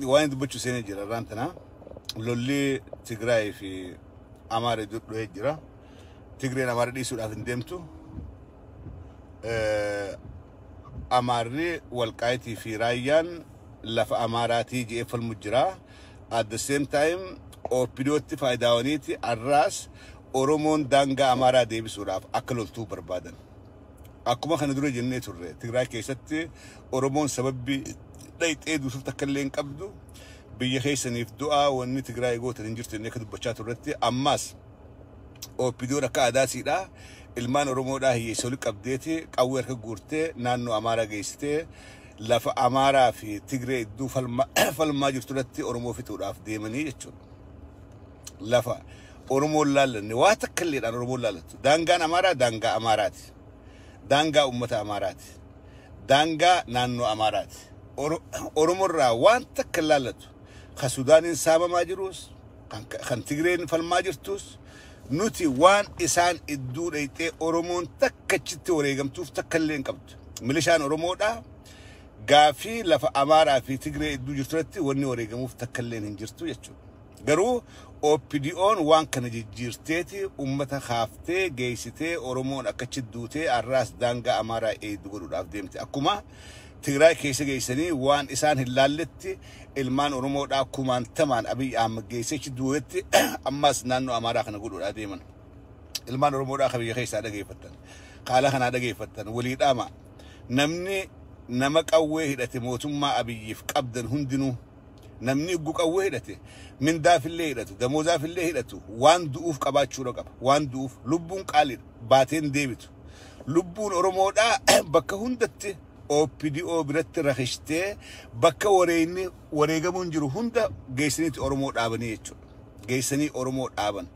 Waan dubbachuu seenee jira irraan tana. Lolli Tigraay fi Amaara dhufee jira. Tigreen Amaara dhiisuudhaaf hin deemtu. Amaarri Walqaayitii fi Raayyaan lafa Amaaraatii je'ee falmu jira. At the same time, OPDOtti faayidaawwaniiti arraas Oromoon daangaa Amaaraa deebisuudhaaf akka loltuu barbaadan. Akkuma kana dura jennee turre, Tigraay keessatti Oromoon sababbii dhayxee duusuuf takka illee hin qabdu. Biyya keessaniif du'aa, wanni Tigraay gootan hin jirtu jennee akka dubbachaa turretti, ammaas OPDOon akka aadaasiidha. Ilmaan Oromoodhaa hiyyeessa walitti qabdeeti qawwee harka guurtee naannoo Amaaraa geessitee lafa Amaaraa fi Tigree iddoo falmaa jirtu irratti Oromoo fixuudhaaf deemanii jechuudha. Lafa Oromoon laallanne waa takka illeedhaan Oromoon laallattu. Daangaan Amaaraa daangaa Amaaraati. Daangaa uummata Amaaraati. Daangaa naannoo Amaaraati. Oromoorraa waan takka hin laallatu. Kan Sudaaniin saamamaa jirus, kan Tigreen falmaa jirtus, nuti waan isaan idduu dhayxee Oromoon takka achitti wareegamtuuf takka illee hin qabdu. Milishaan Oromoodhaa gaafii lafa Amaaraa fi Tigree idduu jirtu irratti wanni wareegamuuf takka illee hin jirtu jechuudha. Garuu OPDO'n waan kana jijjiirteeti uummata kaaftee geessitee Oromoon akkachi duutee arraas daangaa Amaaraa eegdu godhuudhaaf deemte. Akkuma Tigraay keessa geessanii waan isaan hin laalletti ilmaan Oromoodhaa kumaantamaan Abiy Ahmad geessee achi duutetti, ammas naannoo Amaaraa kana godhuudhaa deeman. Ilmaan Oromoodhaa kan biyya keessaa dhageeffattan. Haala kanaa dhageeffattan walii dhaama. Namni nama qawwee hidhate mootummaa Abiyyiif qabdan hundinuu, namni iggu qawwee hidhate mindaafillee hidhatu, damoozaafillee hidhatu, waan du'uuf qabaachuudha qaba. Waan du'uuf lubbuun qaaliidha, baateen deebitu. Lubbuun Oromoodhaa bakka hundatti OPDO biratti rakishtee bakka wareegni wareegamuun jiru hunda geessaniiti Oromoo dhaabanii jechuudha. Geessanii Oromoo dhaaban.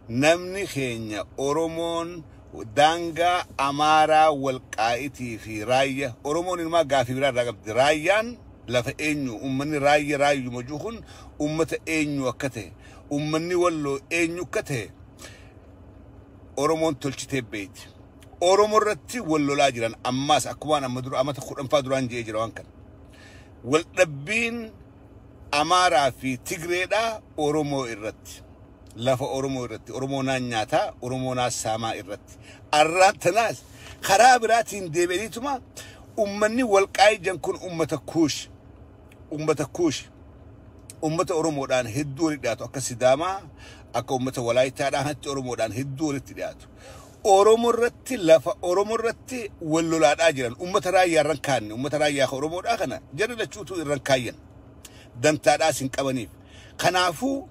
Namni keenya Oromoon daangaa Amaaraa Walqaa'itii fi Raayya, Oromoon ilmaa gaafii biraa irraa qabdi. Raayyaan lafa eenyu? Uummanni Raayya Raayyuma jiru kun uummata eenyu akka ta'e, uummanni Walloo eenyu akka ta'e Oromoon tolchitee beekti. Oromoo irratti wal lolaa jiran ammaas akkuma amma dura amata 10ffaa duraan je'ee jira waan kana. Wal dhabbiin Amaaraa fi Tigreedhaa Oromoo irratti. Lafa Oromoo irratti. Oromoo naan nyaataa, Oromoo naan saamaa irratti. Arraan tanaas karaa biraatiin deebi'aniituma uummanni Walqaayijan kun uummata Kuush. Uummata Kuush. Uummata Oromoodhaan hedduu walitti dhiyaatu, akka Sidaamaa, akka uummata Walaayitaadhaan Oromoodhaan hedduu walitti dhiyaatu. Oromoo irratti, lafa Oromoo irratti wal lolaadhaa jiran. Uummata Raayyaa irran kaanne, uummata Raayyaa ka Oromoodhaa kana jarri lachuutu irran kaayyan. Dantaadhaas hin qabaniif. Kanaafuu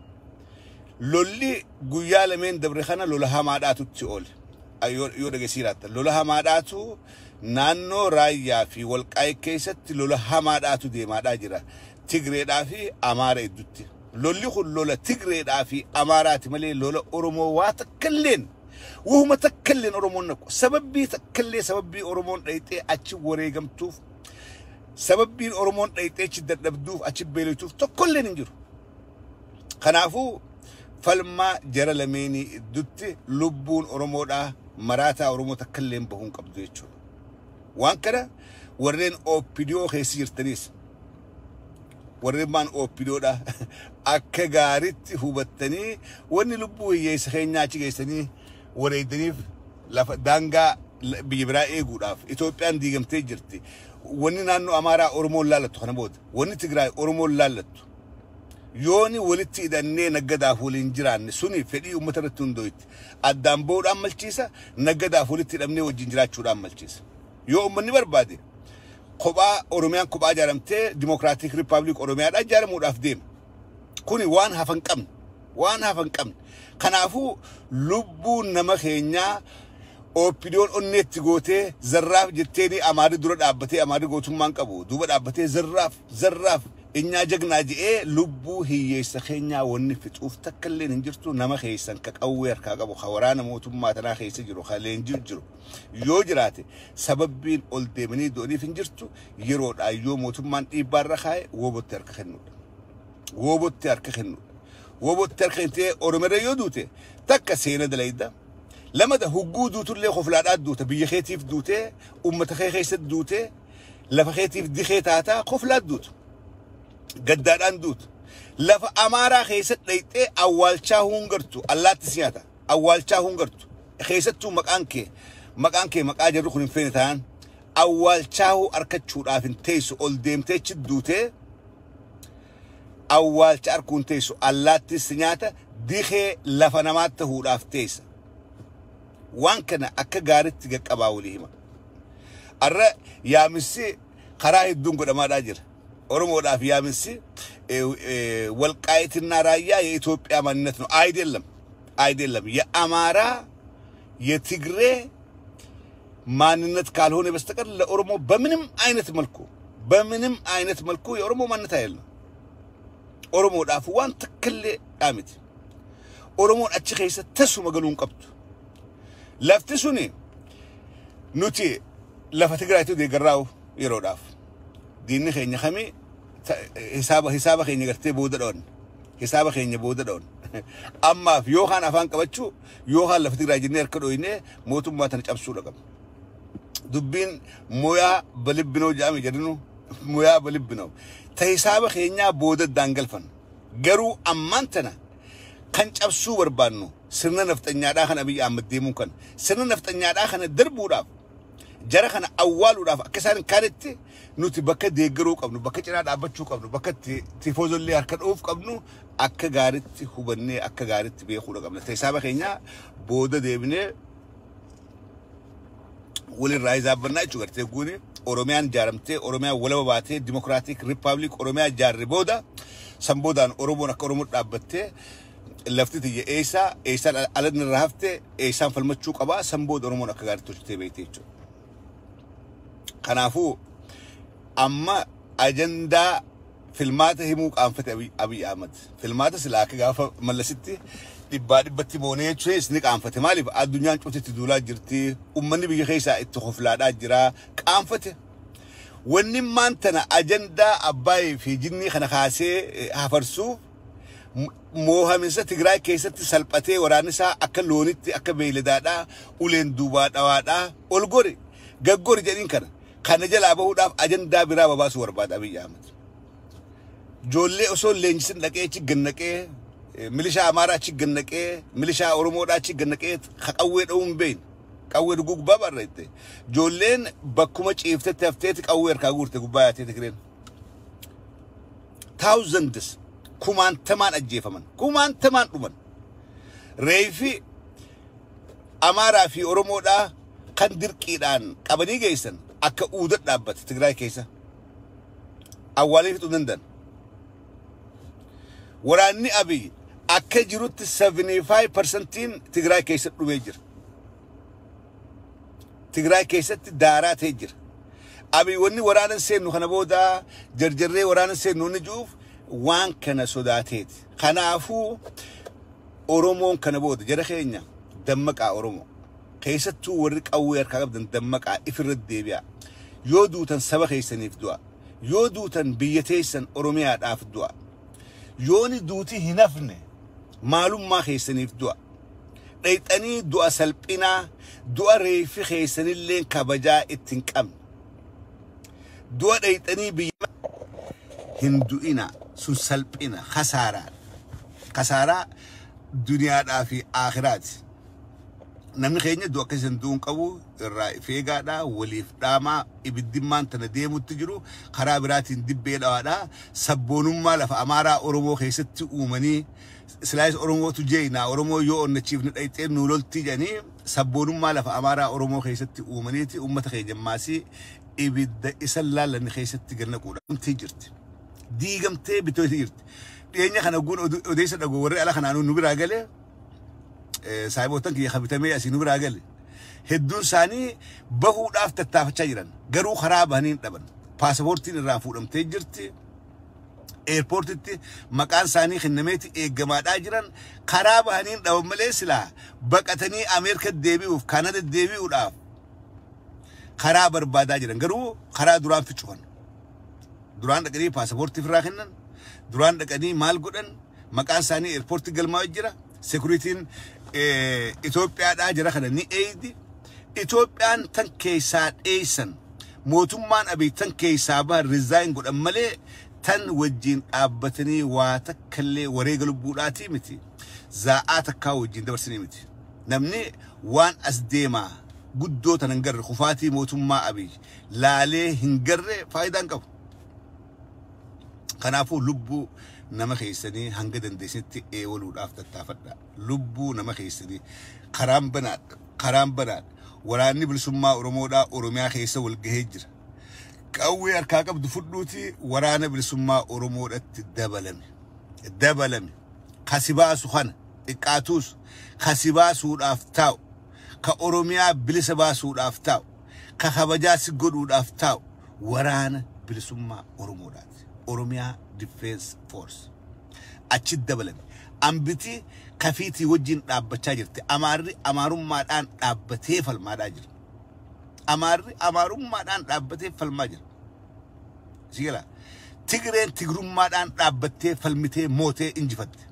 lolli guyyaa lameen dabre kana lola hamaadhaatutti oole. Yoo dhageessii jiraattan, lola hamaadhaatu naannoo Raayyaa fi Walqaayii keessatti lola hamaadhaatu deemaadhaa jira. Tigreedhaa fi Amaara iddutti. Lolli kun lola Tigreedhaa fi Amaaraati malee lola Oromoo waa takkalleen, wahuma takkalleen Oromoon naqu. Sababbii takkallee, sababbii Oromoon dhayxee achi wareegamtuuf, sababbiin Oromoon dhayxee achi dadhabduuf, achi beelituuf tokkolleen hin jiru. Kanaafuu falmaa jara lameenii iddutti lubbuun Oromoodhaa maraataa Oromoo takkalleen bahuu hin qabdu jechuudha. Waan kana warreen OPDO keessa jirtanis, warreen maan OPDOdha, akka gaariitti hubattanii wanni lubbuu hiyyeessa keenyaa achi geessanii wareegdaniif lafa daangaa biyya biraa eeguudhaaf. Itoophiyaan diigamtee jirti. Wanni naannoo Amaaraa Oromoon laallattu kana booda. Wanni Tigraay Oromoon laallattu. Yooni walitti hidhannee naggadaaf waliin jiraanne, suni fedhii uummata irratti hundooyti. Addaan bahuudhaan malchiisa, naggadaaf walitti hidhamnee wajjin jiraachuudhaan malchiisa. Yoo uummanni barbaade kophaa Oromiyaan kophaa ijaaramtee Democratic Republic Oromiyaadhaan ijaaramuudhaaf deema. Kuni waan hafan qabne. Waan hafan qabne. Kanaafuu lubbuun nama keenyaa OPDO'n onneetti gootee zarraaf jetteeni Amaarri dura dhaabbatee, Amaarri gootummaan qabu duuba dhaabbatee zarraaf zarraaf inyaa jagnaa je'ee lubbuu hiyyeessa keenyaa wanni fixuuf takka illee hin jirtu. Nama keessan ka qawwee harkaa qabu, ka waraana mootummaa tanaa keessa jiru, ka leenjii jiru yoo jiraate, sababbiin ol deemanii du'aniif hin jirtu. Yeroodhaa yoo mootummaan dhiibbaarra kaa'e WBOtti harka kennuudha. WBOtti harka kennuudha. WBOtti harka kennitee Oromeerra yoo duute takka seena dalayda. Lamada hugguu duutullee koflaadhaa duuta, biyya keetiif duutee, uummata kee keessatti duutee, lafa keetiif dikee taataa koflaa duutu. Gaddaadhaan duutu. Lafa Amaaraa keessatti dhayxee awwaalchaa hungartu allaatti si nyaata. Awwaalchaa hungartu. Keessattuu maqaan kee maqaa jarru kun hin feene ta'an awwaalchaa argachuudhaaf hin teessu. Ol deemtee achi duutee awwaalcha arguu hin teessu. Allaatti si nyaata, dikee lafa namaatti ta'uudhaaf teessa. Waan kana akka gaariitti qaqqabaa walii hima. Arra yaamissi karaa hedduun godhamaadhaa jira. Oromoodhaaf yaamissi ወልቃይትና ራያ የኢትዮጵያ ማንነት ነው። አይደለም፣ አይደለም። የአማራ የትግሬ ማንነት ካልሆነ በስተቀር ለኦሮሞ በምንም አይነት መልኩ፣ በምንም አይነት መልኩ የኦሮሞ ማንነት አይደለም። Oromoodhaaf waan takkallee miti. Oromoon achi keessa tasuma galuu hin qabdu. Lafti suni nuti lafa Tigraayitu deeggarraa'u yeroodhaaf. Diinni keenya kamii hisaaba keenya gartee booda dhoon. Hisaaba keenya booda dhoon. Ammaaf yookaan afaan qabachuu yookaan lafa Tigraay jennee harka dhooynee mootummaa tana cabsuudha qabna. Dubbiin moyaa balibbinoo jedhame jedhinu moyaa balibbinoo. Ta hisaaba keenyaa booda daangalfan. Garuu ammaan tana kan cabsuu barbaannu sirna nafxanyaadhaa kan Abiyyi Ahmad deemuun kan sirna nafxanyaadhaa kana darbuudhaaf, jara kana awwaaluudhaaf, akka isaan hin kaanetti nuti bakka deeggaruu qabnu, bakka cinaa dhaabbachuu qabnu, bakka tifoozollee harka dha'uuf qabnu akka gaaritti hubannee akka gaaritti beekuudha qabna. Hisaaba keenyaa booda deebinee walirraa hizaabbannaa jechuu. Gartee guuni Oromiyaan ijaaramtee, Oromiyaan walaba baatee, Democratic Republic Oromiyaa ijaarre booda, san boodaan Oromoon akka Oromoo dhaabbattee, lafti tiyya eessaa, eessaan alanni irraa hafte, eessaan falmachuu qabaa, san booda Oromoon akka gaariitti hojjetee beekte jechuudha. Kanaafuu amma ajandaa filmaata himuu qaanfate Abiy Ahmad. Filmaata silaa akka gaafa Mallasitti dhibbaa dhibbatti moonee jechuunis ni qaanfate. Maaliif? Addunyaan cufti itti duulaa jirti. Uummanni biyya keessaa itti hoflaadhaa jira. Qaanfate. Wanni maan tana ajandaa Abbaayii fi jinnii kana kaasee hafarsuuf moohaminsa Tigraay keessatti salphatee, waraanni isaa akka loonitti, akka beeyladaadhaa uleen duubaa dhawaadhaa ol gori gaggori jedhiin kana kana jalaa bahuudhaaf ajandaa biraa babaasuu barbaada Abiy Ahmad. Ijoollee osoo leenjisin dhaqee achi gannaqee, milishaa Amaaraa achi gannaqee, milishaa Oromoodhaa achi gannaqee, qawwee dha'uu hin beekne. Qawwee dhuguu gubbaa barreette. Ijoolleen bakkuma ciiftetti hafteeti qawwee harkaa guurte gubbaa yaatee Tigreen. Thousands, kumaantamaan ajjeefaman, kumaantamaan dhuman. Reefi Amaaraa fi Oromoodhaa kan dirqiidhaan qabanii geessan akka uuda dhaabbate Tigraay keessa. Awwaalee fixuu danda'an. Waraanni Abiy akka jirutti 75%iin Tigraay keessa dhumee jira. Tigraay keessatti daaraa ta'e jira. Abiy wanni waraana seennu kana booda jarjarree waraana seennu inni jiruuf waan kana sodaateeti. Kanaafuu Oromoon kana booda, jara keenya, dammaqaa Oromoo. Keessattuu warri qawwee harkaa qabdan dammaqaa, ifirra deebi'a. Yoo duutan saba keessaniif du'a. Yoo duutan biyya teessan Oromiyaadhaaf du'a. Yooni duuti hin hafne maalummaa keessaniif du'a. Dhayxanii du'a salphinaa, du'a reeffi keessanillee kabajaa itti hin qabne. Du'a dhayxanii biyya hin du'ina, sun salphina, kasaaraa. Kasaaraa duniyaadhaa fi aakhiraati. Namni keenya du'a akka isin du'uun qabu irraa feegaadhaa, waliif dhaamaa. Ibiddimmaan tana deemutti jiru karaa biraatiin dibbee dhawaadhaa. Sabboonummaa lafa Amaaraa Oromoo keessatti uumanii, silaayis Oromootu jeeyna, Oromoo yoo onnachiifne dhayxee nu loltii jedhanii, sabboonummaa lafa Amaaraa Oromoo keessatti uumaniiti uummata keenya maasii ibidda isa laallanne keessatti gannaquudha. Jirti. Diigamtee bitootii jirti. Dhiyeenya kana guun odeessa dhagoo warri ala kanaan nu biraa galee, saayiboottan kiyya kabitamee asii nu biraa gale. Hedduun isaanii bahuudhaaf tattaafachaa jiran. Garuu karaa bahanii hin dhaban. Paasapoortiin irraa fuudhamtee jirti. Airportitti maqaan isaanii kennameeti eeggamaadhaa jiran. Karaa bahanii hin dhaban malee silaa baqatanii Ameerika deebi'uuf, Kaanada deebi'uudhaaf karaa barbaadaa jiran. Garuu karaa duraan ficcufan. Duraan dhaqanii paasapoortii ofirraa kennan. Duraan dhaqanii maal godhan, maqaan isaanii airportii galmaa'u jira. Securityn Itoophiyaadhaa jira kana ni eeydi. Itoophiyaan tan keessaa dheessan, mootummaan Abiy tan keessaa bahan, resign godhan malee Tan wajjin dhaabbatanii waa takkallee wareega lubbuudhaatii miti. Zaa'aa takkaa wajjin dabarsanii miti. Namni waan as deemaa guddoo tan hin garre, kufaatii mootummaa Abiy laalee hin garre, faayidaa hin qabu. Kanaafuu lubbuu nama keessanii hanga dandeessanitti eewaluudhaaf tattaafadha. Lubbuu nama keessanii karaan banaadha. Karaan banaadha. Waraanni bilisummaa Oromoodhaa Oromiyaa keessa wal gahee jira. Qawwee harkaa qabdu fudhuuti waraana bilisummaa Oromoodhatti dabalame. Dabalame. Kasi baasu kana xiqqaatuus kasi baasuudhaaf taa'u. Ka Oromiyaa bilisa baasuudhaaf taa'u. Ka kabajaa si godhuudhaaf taa'u. Waraana bilisummaa Oromoodhaati. Oromiyaa Defense Force. Achi dabalame. Ambiti kafiitii wajjin dhaabbachaa jirti. Amaarri amaarummaadhaan dhaabbatee falmaadhaa jira. Amaarri amaarummaadhaan dhaabbatee falmaa jira. Sigala. Tigreen tigrummaadhaan dhaabbattee falmitee mootee injifatte.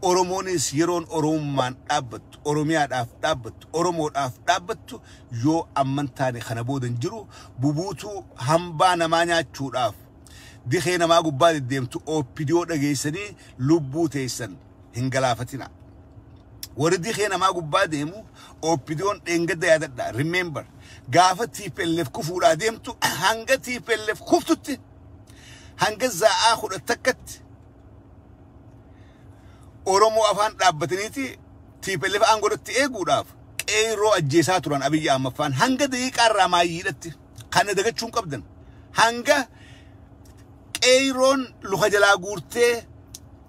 Oromoonis yeroon Oromummaan dhaabbattu, Oromiyaadhaaf dhaabbattu, Oromoodhaaf dhaabbattu yoo amman taane kana booda hin jiru. Bubuutuu hambaa namaa nyaachuudhaaf dikee namaa gubbaa deddeemtu OPDO dhageessanii lubbuu teessan hin galaafatina. Warri dikee namaa gubbaa deemu OPDO'n dheengadda yaadadha. Remember, gaafa TPLF kufuudhaa deemtu, hanga TPLF kuftutti, hanga za'aa 11tti Oromoo afaan dhaabbataniiti TPLF aangoodhatti eeguudhaaf qeerroo ajjeesaa turan. Abiyyi Ahmaffaan hanga daqiiqaa irraa maayyiidhatti kana dagachuun qabdan. Hanga qeerroon luka jalaa guurtee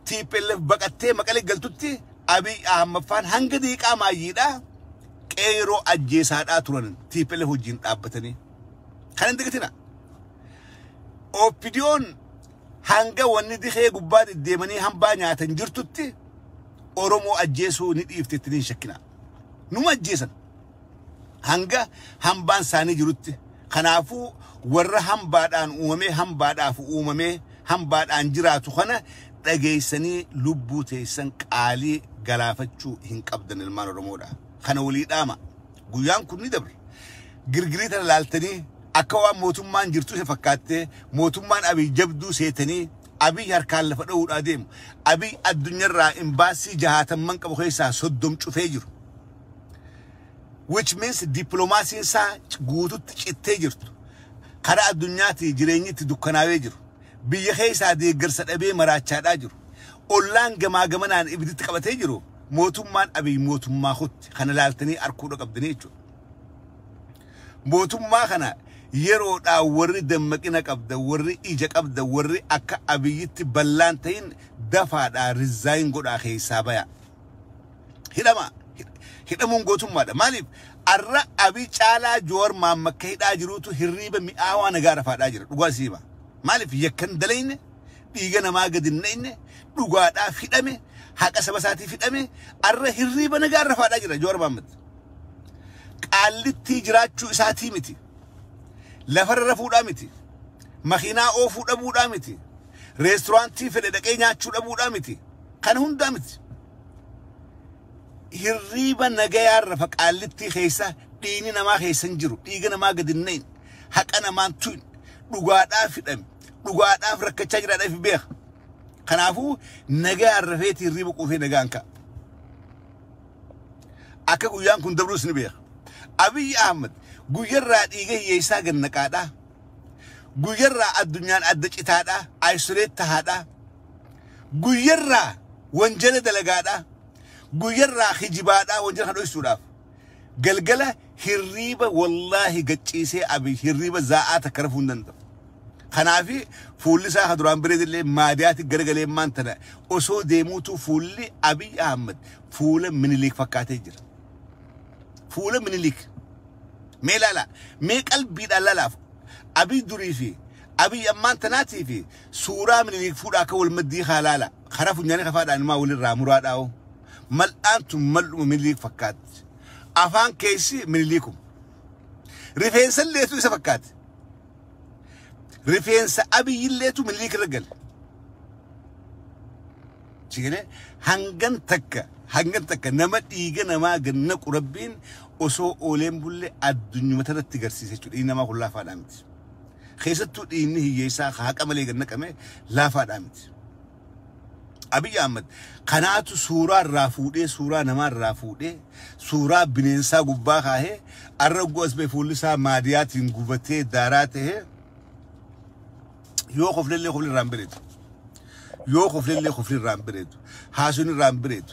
TPLF baqattee Maqalee galtutti, Abiy Ahmaffaan hanga daqiiqaa maayyiidhaa qeerroo ajjeesaadhaa turan TPLF wajjin dhaabbatanii. Kana hin dagatina. OPDO'n hanga wanni dikee gubbaa deddeemanii hambaa nyaatan jirtutti Oromoo ajjeesuu ni dhiifte ittiin hin shakkina. Numa ajjeesan. Hanga hambaan isaanii jirutti. Kanaafuu warra hambaadhaan uumamee, hambaadhaaf uumamee, hambaadhaan jiraatu kana dhageessanii lubbuu teessan qaalii galaafachuu hin qabdan, ilmaan Oromoodha. Kana walii dhaama. Guyyaan kun ni dabra. Girgirii tana laaltanii akka waan mootummaan jirtu isa fakkaattee mootummaan Abiy jabduu seetanii Abiy harkaan lafa dha'uudhaa deemu. Abiy addunyaarraa imbaasii 60n qabu keessaa 30 cufee jiru. Which means dippiloomaasiin isaa guututti cittee jirtu. Karaa addunyaatti jireenyi itti dukkanaawee jiru. Biyya keessaa deeggarsa dhabee maraachaadhaa jiru. Ollaan gamaa gamanaan ibiditti qabatee jiru. Mootummaan Abiy mootummaa kutti kana laaltanii arguudha qabdanii jechuudha. Mootummaa kana yeroodhaan warri dammaqina qabda, warri ija qabda, warri akka Abiyyitti ballaan ta'in dafaadhaa resign godhaa keessaa baya. Hidhama. Hidhamuun gootummaadha. Maaliif? Arra Abiy caalaa Joowar Maammakka hidhaa jiruutu hirriiba mi'aawaa nagaa rafaadhaa jira. Dhugaa siima. Maaliif? Yakkan dalayne, dhiiga namaa gadi hin naqne, dhugaadhaaf hidhame, haqa saba isaatiif hidhame, arra hirriiba nagaa rafaadhaa jira Joowar Maammad. Qaallittii jiraachuu isaatii miti. Lafarra rafuudhaa miti. Makiinaa oofuu dhabuudhaa miti. Reesturaantii fedhe dhaqee nyaachuu dhabuudhaa miti. Kana hundaa miti. Hirriiba nagayaa rafa. Qaallittii keessa dhiigni namaa keessa hin jiru. Dhiiga namaa gadi hin naqne. Haqa namaan tuyin. Dhugaadhaaf hidhame. Dhugaadhaaf rakkachaa jiraadhaaf beeka. Kanaafuu nagaan rafeeti hirriiba quufee nagaan ka'a. Akka guyyaan kun dabrus ni beeka. Abiyyi Ahmad guyyarraa dhiiga hiyyeessaa gannaqaadhaa. Guyyarraa addunyaan adda citaadhaa. Isolate tahaadhaa. Guyyarraa wanjala dalagaadhaa. Guyyarraa hijibaadhaa wanjala kan dhoysuudhaaf. Galgala hirriiba wallaahi gacciisee Abiy hirriiba zaa'aa takka rafuu hin danda'u. Kanaafi fuulli isaa ka duraan bareedillee maadiyaatti garagalee maan tana osoo deemuutu fuulli Abiy Ahmad fuula Minilik fakkaatee jira. Fuula Minilik. Mee ilaala. Mee qalbiidhaan laalaaf. Abiy durii fi Abiy ammaan tanaatii fi suuraa Minilik fuudhaa akka wal maddii haa laala. Karaa funyaanii kafaadhaan maa walirraa muraa dhaa'u. Mal'aan tun mal'uma Minilik fakkaatti. Afaan keessi Minilikum. Rifeensa illeetu isa fakkaatti. Rifeensa Abiyyilleetu Minilik irra gale. Sigalee hangan takka nama dhiiga namaa gannaqu Rabbiin osoo ooleen bulle addunyuma irratti garsiisa jechuudha. Dhiigni namaa kun laafaadhaa miti. Keessattuu dhiigni hiyyeessaa haqa malee gad naqame laafaadhaa miti. Abiy Ahmad kanaatu suuraa irraa fuudhee, suuraa namaa irraa fuudhee, suuraa bineensaa gubbaa kaahee, arra as ba'e fuulli isaa maadiyaatiin gubatee daaraa ta'ee, yoo koflellee kofli irraa hin bareedu. Yoo koflellee kofli irraa hin bareedu. Haasuun irraa hin bareedu.